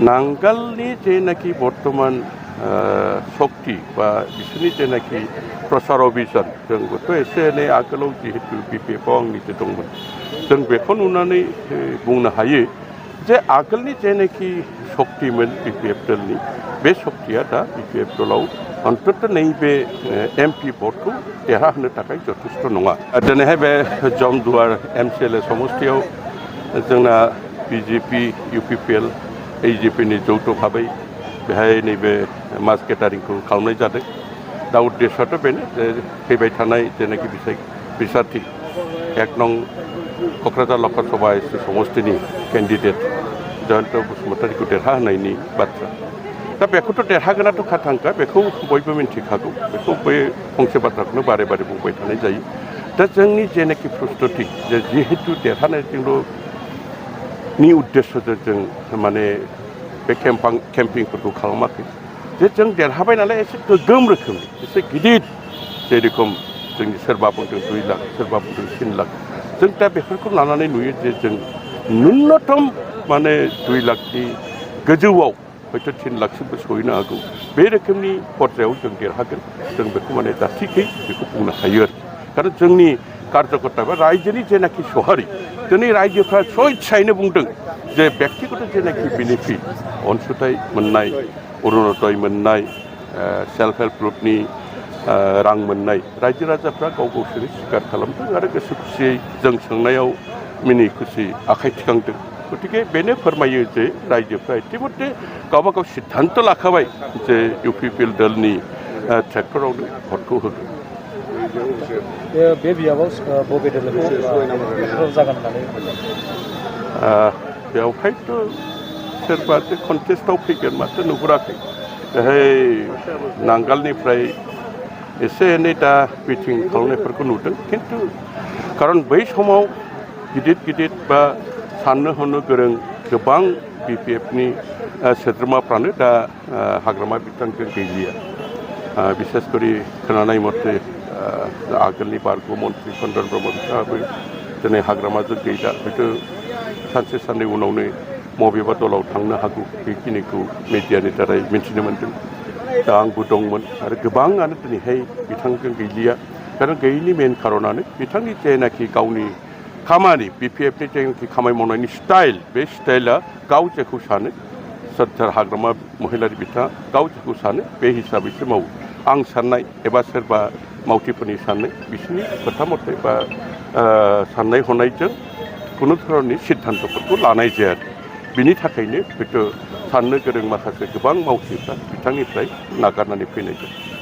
नांगालनि जेनाखि बर्थमान शक्ति बा बिसोरनि जेनाखि प्रसार अभियान जोंबोथ' एसे एनै आगोलाव जिहेतु बिपिएफआव आं निजे दंमोन जों बेखौ नुनानै बुंनो हायो जे आगोलनि जेनाखि शक्तिमोन बिपिएफ दलनि बे शक्तिया दा बिपिएफ दलाव अन्तत नैबे एमपि भटखौ देरहाहोनो थाखाय जथेस्थ' नङा। दिनैहाय बे जमदुवार एमसिएलए समस्तियाव जोंना बिजेपि इउपिपिएल एजिपिनि जौथ' भाबै बेहाय नैबे मास गेटारिंखौ खालामनाय जादों। दा उद्देश्यआथ' बेनो जे फैबाय थानाय जेनाखि बिसारथि 1 नं क'क्राझार लकसभा समस्तिनि केन्डिडेट जयन्त बसुमतारीखौ देरहाहोनायनि बाथ्रा। दा बेखौथ' देरहागोनाथ' खाथांखा बेखौ बयबो मिन्थिखागौ बेखौ बै फंसे बाथ्राखौनो बारे बारे बुंबाय थानाय जायो। दा जोंनि जेनाखि प्रस्तुति जे जिहेतु देरहानायजोंल' नि उद्देश्यजों जों माने बे केम्पिंफोरखौ खालामाखै जे जों देरहाबाय नालाय एसे गोगोम रोखोमनि एसे गिदिर जेरेखम जोंनि सोरबा बुंदों 2 लाख सोरबा बुंदों 3 लाख जों दा बेफोरखौ लानानै नुयो जे जों न्यूनतम माने 2 लाखनि गोजौआव हयथ' 3 लाखसिमबो सहैनो हागौ बे रोखोमनि पर्यायाव जों देरहागोन जों बेखौ माने दा थिकै बेखौ बुंनो हायो आरो खारन जोंनि कार्यकर्ता बा रायजोनि जेनाखि सहारि दिनै रायजोफ्रा स्वेच्छायैनो बुंदों जे व्यक्तिगत जेनाखि बेनिफिट अनसुंथाइ मोननाय अरुणोदय मोननाय सेल्फ हेल्प ग्रुपनि रां मोननाय रायजो राजाफ्रा गाव गावसोरनि स्वीकार खालामदों आरो गोसो खुसियै जों सोंनायाव मिनि खुसि आखाइ थिखांदों। गतिके बेनो फोरमायो जे रायजोफ्रा इतिमध्य गावबा गाव सिद्धान्त लाखाबाय जे इउपिपिएल दलनि ट्रेक्टरावनो भटखौ होगोन। बे बियाबाव बबे दोलोखौ जागोन होननानै बेवहायथ' सोरबा कन्टेस्टआव फैगोन माथो नुहुराखै बेहाय नांगालनिफ्राय एसे एनै दा मिटिं खालामनायफोरखौ नुदों खिन्थु खारन बै समाव गिदिर गिदिर बा साननो हनो गोरों गोबां बिपिएफनि सोद्रोमाफ्रानो दा हाग्रामा बिथांजों गैलिया बिसेस करि खोनानाय मथे आगोलनि बारग' मन्त्रि कन्दन ब्रह्म बिथाङाबो दिनै हाग्रामाजों गैला हयथ' सानसे साननै उनावनो बबेबा दलाव थांनो हागौ बेखिनिखौ मिडियानि दारै मिन्थिनो मोन्दों। दा आंबो दंमोन आरो गोबाङानो दिनैहाय बिथांजों गैलिया खारन गैयैनि मेन खारनानो बिथांनि जेनाखि गावनि खामानि बिपिएफनि जेनाखि खामानि मावनायनि स्टाइल बे स्टाइला गाव जेखौ सानो सोरखार हाग्रामा महिलारि बिथाङा गाव जेखौ सानो बे हिसाबैसो मावो। आं साननाय एबा सोरबा मावथिफोरनि साननाय बिसोरनि खोथा मथे बा साननाय हनायजों खुनु धरननि सिद्धान्तफोरखौ लानाय जाया। बिनि थाखायनो हयथ' साननो गोरों माखासे गोबां मावथिफ्रा बिथांनिफ्राय नागारनानै फैनाय जायो।